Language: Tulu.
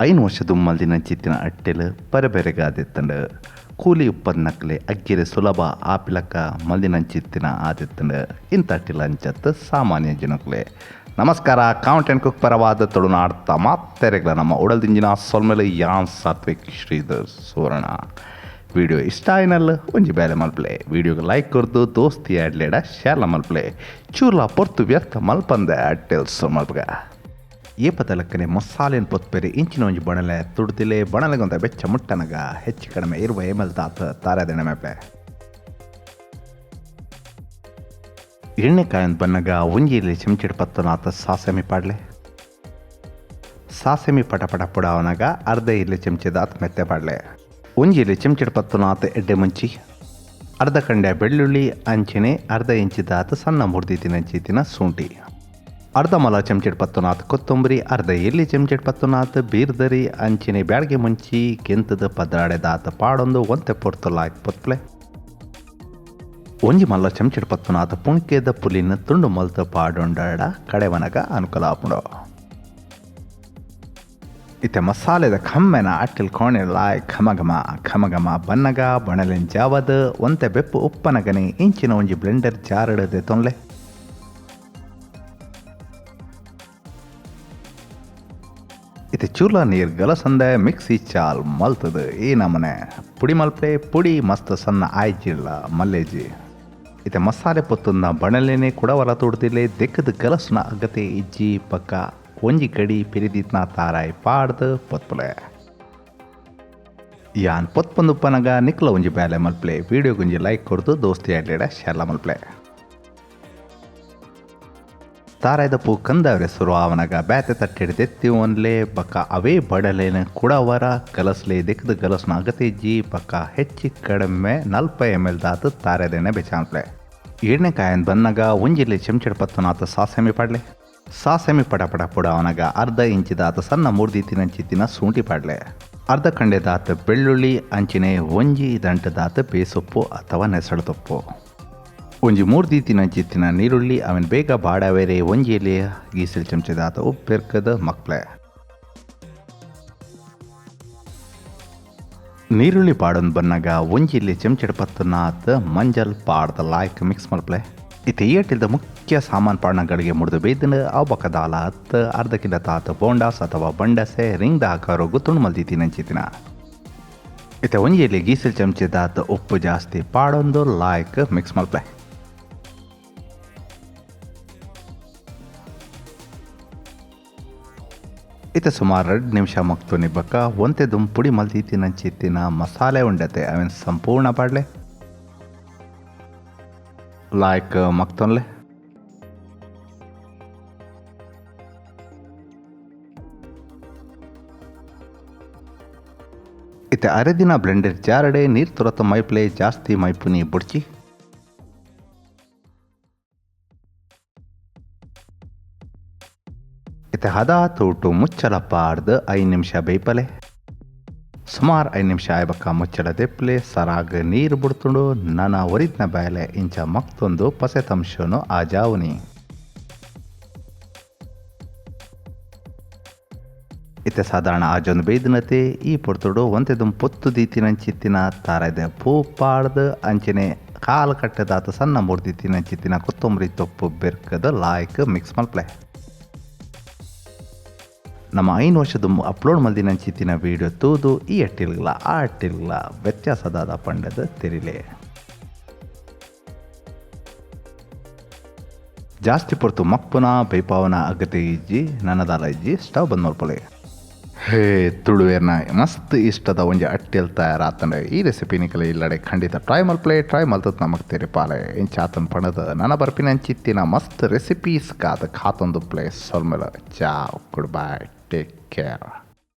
5 ವರ್ಷ ದುಮ್ಮಲ್ದಿನ ಚಿತ್ತಿನ ಅಟ್ಟೆಲು ಪರಬೆರೆಗಾದೆತ್ತಂಡು ಕೂಲಿ ಉಪ್ಪನ್ನಕ್ಲೆ ಅಗ್ಗಿರೆ ಸುಲಭ ಆಪಿಲಕ್ಕ ಮಲ್ದಿನಂಚಿತ್ತಿನ ಆದೆತ್ತಂಡು ಇಂಥ ಅಟ್ಟಿಲ ಅಂಚತ್ತು ಸಾಮಾನ್ಯ ಜನಕ್ಲೆ. ನಮಸ್ಕಾರ, count and cook ಪರವಾದ ತುಳುನಾಡ್ತ ಮಾತೆರೆಗ್ಲ ನಮ್ಮ ಉಡಲ್ದಿಂಜಿನ ಸೊಲ್ಮೆಲೆ ಯಾನ್ ಸಾತ್ವಿಕ್ ಶ್ರೀಧರ್ ಸುವರ್ಣ. ವಿಡಿಯೋ ಇಷ್ಟ ಆಯ್ನಲ್ಲ ಒಂಜಿ ಬೇಲೆ ಮಲ್ಪಲೆ, ವಿಡಿಯೋಗೆ ಲೈಕ್ ಕೊರ್ದು ದೋಸ್ತಿ ಆಡ್ಲೇಡ ಶೇರ್ಲ ಮಲ್ಪಲೆ, ಚೂರ್ಲ ಪೊರ್ತು ವ್ಯರ್ಥ ಮಲ್ಪಂದೆ ಅಟ್ಟೆಲ್ಸ್ ಮಲ್ಪಗ. ಏಪತಲಕ್ಕನೆ ಮಸಾಲೆನ್ ಪೊತ್ಪೆರೆ ಇಂಚಿನ ಒಂಜಿ ಬಣಲೆ ತುಡ್ತಿಲೆ ಬಣಲೆಗೊಂತ ಬೆಚ್ಚ ಮುಟ್ಟನಗ ಹೆಚ್ಚು ಕಡಿಮೆ 20 ml ತಾತ ತಾರದೆಣೆ ಮೇಪೆ. ಎಣ್ಣೆ ಕಾಯನ್ ಬನ್ನಗ ಒಂಜಿಲಿ చెంచెడు ಪತ್ತನಾತ ಸಾಸಮಿ ಪಾಡ್ಲೆ. ಸಾಸಮಿ ಪಟ ಪಟ ಪುಡಾವನಗ ಅರ್ಧ ಇರ್ಲಿ ಚೆಂಚೆದಾತ್ ಮೆತ್ತೆ ಪಾಡ್ಲೆ. ಒಂಜಿಲಿ ಚೆಂಚೆಡು ಪತ್ತನಾತ ಎಡ್ಡೆ ಮುಂಚಿ, ಅರ್ಧ ಕಂಡೆ ಬೆಳ್ಳುಳ್ಳಿ ಅಂಚನೆ ಅರ್ಧ ಇಂಚಿದಾತ ಸಣ್ಣ ಮುರ್ದಿತಿನ ಚೀತಿನ ಶುಂಠಿ, ಅರ್ಧ ಮಲ చెంచెడు ಪತ್ತನಾತ್ ಕೊತ್ತಂಬರಿ, ಅರ್ಧ ಎಲ್ಲಿ ಚೆಂಚೆಡು ಪತ್ತನಾತ್ ಬೀರ್ದರಿ ಅಂಚನೆ ಬ್ಯಾಡ್ಗೆ ಮುಂಚಿ ಕೆಂತದ ಪದ್ರಾಡೆದಾತ ಪಾಡೊಂದು ಒಂತೆ ಪೊರ್ತು ಲಾಯ್ಕ್ ಪೊತ್ಪ್ಲೆ. ಒಂಜಿ ಮಲ್ಲ ಚೆಂಚೆಡು ಪತ್ತನಾತ್ ಪುಣ್ಕೆದ ಪುಲಿನ ತುಂಡು ಮಲ್ತ ಪಾಡೊಂಡಾಡ ಕಡೆವನಗ ಅನುಕೂಲ ಆಪುಂಡು. ಇತ್ತೆ ಮಸಾಲೆದ ಖಮ್ಮೆನ ಅಟ್ಟಿಲ್ ಕೋಣೆ ಲಾಯ್ ಘಮ ಘಮ ಘಮ ಬನ್ನಗ ಬಣಲೆನ್ ಜಾವದ ಒಂತೆ ಬೆಪ್ಪು ಉಪ್ಪನಗನೆ ಇಂಚಿನ ಒಂಜಿ ಬ್ಲೆಂಡರ್ ಜಾರಡದೆ ತೊನ್ಲೆ. ಇತ್ತೆ ಚೂರ್ಲ ನೀರು ಗಲಸಂದೆ ಮಿಕ್ಸಿ ಚಾಲ್ ಮಲ್ತದ ಈ ನಮನೆ ಪುಡಿ ಮಲ್ಪೆ. ಪುಡಿ ಮಸ್ತ್ ಸಣ್ಣ ಆಯ್ಜಿಲ್ಲ ಮಲ್ಲೇಜಿ. ಇತ್ತೆ ಮಸಾಲೆ ಪೊತ್ತುನ್ನ ಬಣಲೆನೆ ಕುಡವರ ತುಡ್ದಿಲೆ ದೆಕ್ಕದ ಗಲಸುನ ಅಗತೆ ಇಜ್ಜಿ ಪಕ್ಕ ಒಂಜಿ ಕಡಿ ಪಿರಿದಿತ್ನ ತಾರಾಯಿ ಪಾಡ್ದು ಪೊತ್ಪುಲೆ. ಯಾನ್ ಪೊತ್ಪಂದುಪ್ಪನಗ ನಿಕ್ಲ ಒಂಜಿ ಬೇಲೆ ಮಲ್ಪಲೆ, ವಿಡಿಯೋ ಗುಂಜಿ ಲೈಕ್ ಕೊರ್ದು ದೋಸ್ತಿ ಆಡ್ಲೇಡ ಶೇರ್ಲ ಮಲ್ಪಲೆ. ತಾರಾಯ್ದ ಪೂ ಕಂದವ್ರೆ ಸುರು ಆವನಗ ಬ್ಯಾತೆ ತಟ್ಟಿಡ್ದೆತ್ತಿ ಒನ್ಲೆ ಬಕ್ಕ ಅವೇ ಬಡಲೇನ ಕುಡವರ ಗಲಸ್ಲೆ ದಿಕ್ಕದ ಗಲಸ್ನ ಅಗತಿಜ್ಜಿ ಬಕ್ಕ ಹೆಚ್ಚಿ ಕಡಿಮೆ 40 ml ದಾತು ತಾರೆದೆಣ್ಣೆ ಬೆಚಾನ್ಪ್ಲೆ. ಎಣ್ಣೆಕಾಯನ್ ಬನ್ನಗ ಒಂಜಿಲಿ ಚೆಂಚೆಡ್ ಪತ್ತನಾತ ಸಾಸಮಿ ಪಾಡ್ಲೆ. ಸಾಸಮಿ ಪಟ ಪಟ ಪುಡವನಗ ಅರ್ಧ ಇಂಚಿದಾತ ಸಣ್ಣ ಮುರ್ದಿತ್ತಿನ ಚಿತ್ತಿನ ಶುಂಠಿ ಪಾಡ್ಲೆ. ಅರ್ಧ ಕಂಡೆದಾತ ಬೆಳ್ಳುಳ್ಳಿ ಅಂಚಿನೆ ಒಂಜಿ ದಂಟದಾತ ಬೇಸೊಪ್ಪು ಅಥವಾ ನೆಸಳು ತೊಪ್ಪು, ಒಂಜಿ ಮೂರ್ದಿತ್ತಿನ ಚಿತ್ತಿನ ನೀರುಳ್ಳಿ ಅವನ್ ಬೇಗ ಬಾಡವೇರೆ ಒಂಜಿಲಿ ಗೀಸಲ್ ಚಮಚದಾತ ಉಪ್ಪೆರ್ಕದ ಮಕ್ಳೆ. ನೀರುಳ್ಳಿ ಪಾಡೊಂದು ಬನ್ನಗ ಒಂಜಿಲಿ ಚೆಂಚೆಡ್ ಪತ್ತನಾತ ಮಂಜಲ್ ಪಾಡ್ದ ಲಾಯ್ಕ್ ಮಿಕ್ಸ್ ಮಲ್ಪ್ಲೆ. ಇತ್ತೆ ಏಟಿಲ್ದ ಮುಖ್ಯ ಸಾಮಾನು ಪಾಡನಗಳಿಗೆ ಮುಡಿದು ಬೇಯ್ದಿನ ಅವು ಬಕ್ಕದಾಲ ಹತ್ತು ಅರ್ಧ ಕಿಲೋ ತಾತ ಬೋಂಡಾಸ್ ಅಥವಾ ಬಂಡಸೆ ರಿಂಗ್ದ ಆಕಾರೋಗು ತುಂಡು ಮಲ್ದಿತ್ತಿನ ಚಿತ್ತಿನ. ಇತ್ತೆ ಒಂಜಿಲಿ ಗೀಸಲ್ ಚಮಚದಾತ ಉಪ್ಪು ಜಾಸ್ತಿ ಪಾಡೊಂದು ಲಾಯ್ಕ್ ಮಿಕ್ಸ್ ಮಲ್ಪ್ಲೆ. ಇತ್ತೆ ಸುಮಾರು 2 ನಿಮಿಷ ಮಕ್ತು ನಿಬ್ಬಕ್ಕ ಒಂತೆ ದುಂಪುಡಿ ಮಲ್ದಿತ್ತಿನ ಚಿತ್ತಿನ ಮಸಾಲೆ ಉಂಡತೆ ಅವೆನ್ ಸಂಪೂರ್ಣ ಪಾಡ್ಲೆ ಲಾಯ್ಕ್ ಮಕ್ತೊನ್ಲೆ. ಇತ್ತೆ ಅರೆದಿನ ಬ್ಲೆಂಡರ್ ಜಾರಡೆ ನೀರು ತುರತ ಮೈಪ್ಲೆ ಜಾಸ್ತಿ ಮೈಪುನಿ ಬುಡ್ಚಿ. ಇತ್ತೆ ಹದ ತೂಟು ಮುಚ್ಚಳ ಪಾಡ್ದು 5 ನಿಮಿಷ ಬೇಯ್ಪಲೆ. ಸುಮಾರು 5 ನಿಮಿಷ ಆಯ್ಬಕ್ಕ ಮುಚ್ಚಳ ದೆಪ್ಲೆ ಸರಾಗ ನೀರು ಬುಡ್ತುಂಡು ನನ ಒರಿದ್ನ ಬೇಲೆ ಇಂಚ ಮಕ್ತೊಂದು ಪಸೆ ತಂಶನು ಆ ಜಾವುನಿ. ಇತ್ತೆ ಸಾಧಾರಣ ಆಜೊಂದು ಬೇಯ್ದಿನತೆ ಈ ಪೊರ್ತುಡು ಒಂತೆದುಂ ಪೊತ್ತು ದೀತಿನ ಚಿತ್ತಿನ ತಾರದೆ ಪೂ ಪಾಡ್ದು ಅಂಚನೆ ಕಾಲು ಕಟ್ಟದಾತ ಸಣ್ಣ ಮುರ್ದಿತ್ತಿನ ಚಿತ್ತಿನ ಕೊತ್ತಂಬರಿ ತೊಪ್ಪು ಬೆರ್ಕದ ಲಾಯ್ಕ್ ಮಿಕ್ಸ್ ಮಲ್ಪ್ಲೆ. ನಮ್ಮ 5 ವರ್ಷದ ಅಪ್ಲೋಡ್ ಮಲ್ದಿನ ಚಿತ್ತಿನ ವಿಡಿಯೋ ತೂದು ಈ ಅಟ್ಟಿಲ್ಗಳ ಆ ಅಟ್ಟಿಲ್ಗಳ ವ್ಯತ್ಯಾಸದಾದ ಪಂಡದ ತೆರಿಲೆ. ಜಾಸ್ತಿ ಪೊರ್ತು ಮಕ್ಪುನ ಬೇಪಾವನ ಅಗತೆ ಇಜ್ಜಿ ನನ್ನದಾಲ ಇಜ್ಜಿ ಸ್ಟವ್ ಬಂದ್ ಮಲ್ಪೊಲೆ. ಹೇ ತುಳುವೇರ್ನ ಮಸ್ತ್ ಇಷ್ಟದ ಒಂಜಿ ಅಟ್ಟಿಲ್ ತಯಾರಾತಂಡೆ. ಈ ರೆಸಿಪಿ ನಿಕಲೆ ಇಲ್ಲಡೆ ಖಂಡಿತ ಟ್ರೈ ಮಲ್ಪ್ಲೆ. ಟ್ರೈ ಮಲ್ತತ್ ನಮಕ್ ತೆರಿಪಾಲೆ ಇಂಚಾತನ್ ಪಣದ ನನ್ನ ಬರ್ಪಿನ ಚಿತ್ತಿನ ಮಸ್ತ್ ರೆಸಿಪೀಸ್ ಕಾದ ಖಾತೊಂದು place ಸೊಲ್ಮೆಲ. Ciao, good bye, take care.